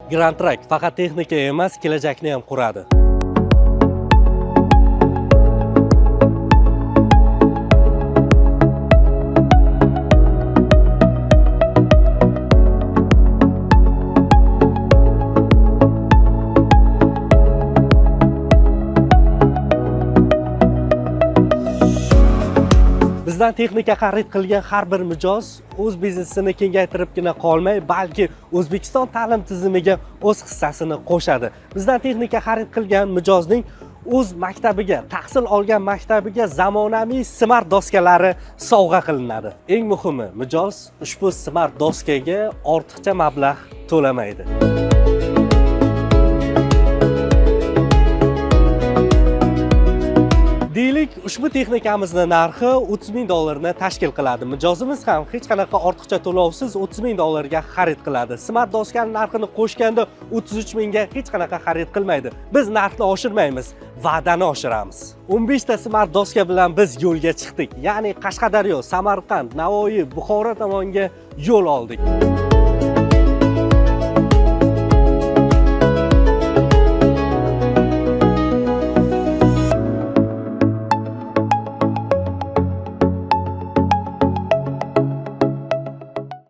Grand Track faqat texnika emas, kelajakni ham quradi. Bizdan texnika xarid qilgan har bir mijoz o'z biznesini kengaytiribgina qolmay, balki O'zbekiston ta'lim tizimiga o'z hissasini qo'shadi. Bizdan texnika xarid qilgan mijozning o'z maktabiga, tahsil olgan maktabiga zamonaviy smart doskalari sovg'a qilinadi. Eng muhimi, mijoz ushbu smart doskaga ortiqcha mablag' to'lamaydi. Deylik, ushbu texnikamizni narxi 30 ming dollarni tashkil qiladi. Mijozimiz ham hech qanaqa ortiqcha to'lovsiz 30 ming dollarga xarid qiladi. Smart doskani narxini qo'shganda 33 mingga hech qanaqa xarid qilmaydi. Biz narxni oshirmaymiz, va'dani oshiramiz. 15 ta smart doska bilan biz yo'lga chiqdik. Ya'ni Qashqadaryo, Samarqand, Navoiy, Buxoro tomonga yo'l oldik.